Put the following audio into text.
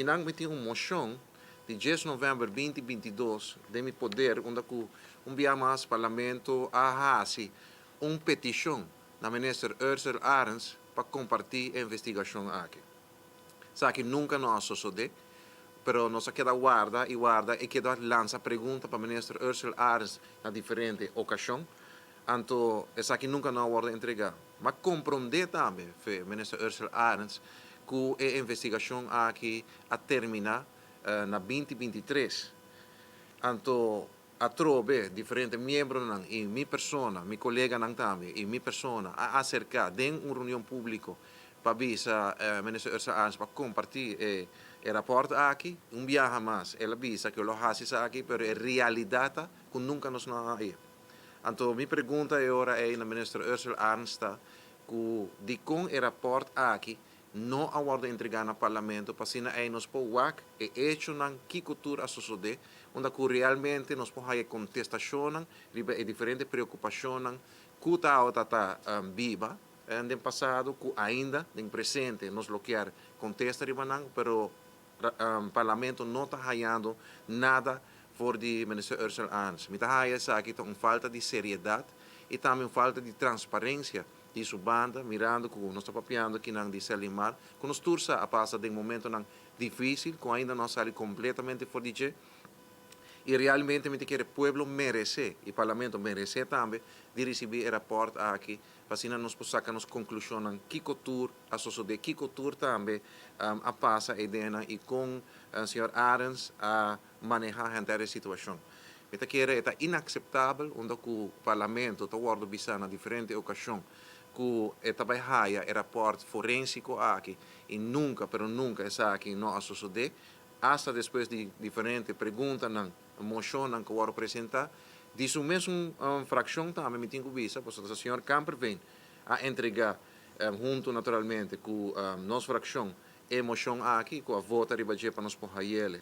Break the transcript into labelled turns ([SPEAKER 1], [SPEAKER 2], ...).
[SPEAKER 1] Akinan mi tin un moshon di 10 novèmber 2022 den mi poder, unda ku un bia mas Parlamento a hasi un petishon na minister Ursell Arends pa kompartí e investigashon aki. Esaki nunka no a sosodé, pero nos a keda warda i warda i keda lansa pregunta pa minister Ursell Arends na diferente okashon, anto esaki nunka no a wòrdu entregá. M'a komprondé tambe fe minister Ursell Arends ku e investigashon aki a terminá na 2023. Anto atrobe diferente miembronan i mi persona, mi koleganan tambe i mi persona a aserká den un reunion públiko pa bisa minister Ursell Arends pa kompartí e rapòrt aki. Un biaha mas el a bisa ku lo hasi esaki, pero e realidat ta ku nunka nos no a hañ'é. Anto mi pregunta e ora ei na minister Ursell Arends ta ku dikon e rapòrt aki no a wòrdu entregá na Parlamento pa asina ei nos por wak e echonan kiko tur a sosodé, unda ku realmente nos por haya kontestashonnan riba e diferente preokupashonnan ku tabata ta biba den pasado ku ainda den presente nos lo kier kontesta riba nan, pero Parlamento no ta hayando nada for di Minister Ursell Arends. Mi ta haya esaki ta un falta di seriedat i tambe un falta di transparensia di su banda, mirando ku nos ta papiando kinan di Serlimar, ku nos tur sa a pasa den momentonan difísil, ku ainda no a sali kompletamente for di dje. I realmente mi ta kere pueblo meresé, i Parlamento meresé tambe, di risibí e rapòrt aki, pa asina nos por saka nos konklushonnan kiko tur a sosodé, kiko tur tambe a pasa eidennan i kon señor Arends a manehá henter e situashon. Mi ta kere e ta inakseptabel unda ku Parlamento ta wòrdu bisá na diferente okashon ku e ta bai haya e rapòrt forensiko aki i nunka pero nunka esaki no a sosodé, asta despues di diferente preguntanan, moshonnan ku wòrdu presentá di su mesun frakshon tambe mi tin ku bisa pasobra señor Kamperveen a entregá huntu naturalmente ku nos frakshon e moshon aki ku a vota riba dje pa nos por hayele.